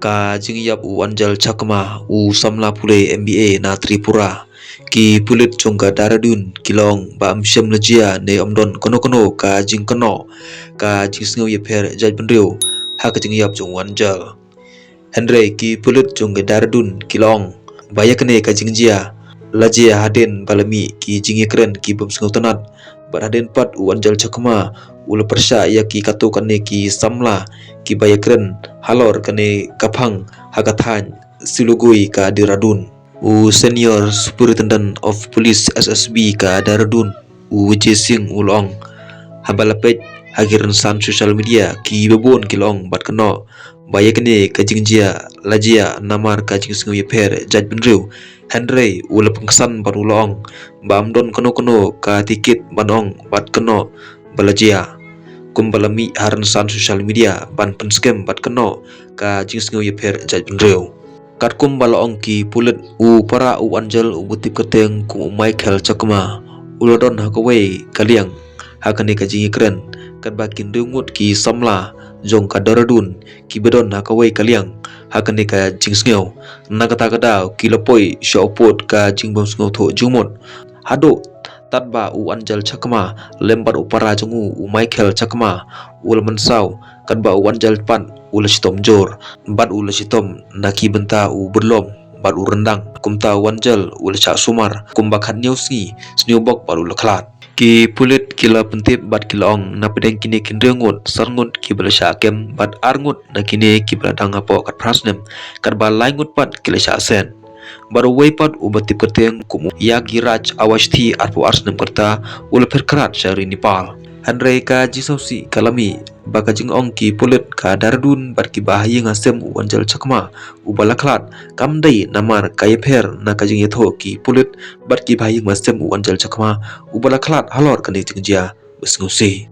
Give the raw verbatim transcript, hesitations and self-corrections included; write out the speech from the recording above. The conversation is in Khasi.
Ka jingïap u Anjal Chakma, u samla pule M B A na Tripura. Ki pulit jong ka Dehradun ki la ong ba ym shym la jia ne ym don kano kano ka jingkynnoh ka jingsngew ïapher jaitbynriew ha ka jingïap jong u Anjal. Hynrei ki pulit jong ka Dehradun ki la ong ba ïa kane ka jingjia la jia hadien ba la mih ki jingïakren ki bym sngewtynnat, bad hadien pat u Anjal Chakma u la pyrshah ïa ki katto katne ki samla kiba ïakren halor kane ka phang ha ka thaiñ Silugui ka Dehradun. U Senior Superintendent of Police, S S P, ka Dehradun, u Vijay Singh, u la ong, haba la peit ha ki rynsan social media, kiba bun ki la ong bad kynnoh ba ïa kane ka jingjia la jia namar ka jingsngew ïapher jaitbynriew. Hynrei u la pynksan bad u la ong ba ym don kano kano ka tiket ban ong bad kynnoh ba la jia, kumba la mih ha rynsan social media ban pynskhem bad kynnoh ka jingsngew ïapher jaitbynriew. Katkum ba la ong ki pulit, u para u Anjal uba tip kyrteng kum u Michael Chakma u la don ha kawei ka liang ha kane ka jingïakren, katba ki hynriew ngut ki samla jong ka Dehradun kiba don ha kawei ka liang ha kane ka jingsngew. Na kata ka daw ki la poi sha u pud ka jingbym sngewthuh jingmut, haduh tad ba u Anjal Chakma lem bad u para jong u, u Michael Chakma, u la mynsaw, katba u Anjal pat u la shitom jur bad u la shitom na ki bynta u budlom bad u ryndang. Kumta u Anjal u la shah sumar kumba khathynñiew sngi, sniewbok bad u la khlad. Ki pulit ki la pyntip bad ki la ong napdeng kine ki hynriew ngut, san ngut kiba la shah kem bad ar ngut na kine kiba la dang hapoh khatphra snem, katba lai ngut pat ki la shah set. Bad uwei pat uba tip kyrteng kum u Yagiraj Awasthi, arphew ar snem ka rta, u la phet khrat sha ri Nepal. Hynrei ka jingsngewsih ka la mih ba ka jingong ki pulit ka Dehradun bad kiba ha ïing ha sem u Anjal Chakma uba la khlad kam dei namar ka ïapher na ka jingïathuh ki pulit bad kiba ha ïing ha sem u Anjal Chakma uba la khlad halor kane ka jingjia basngewsih.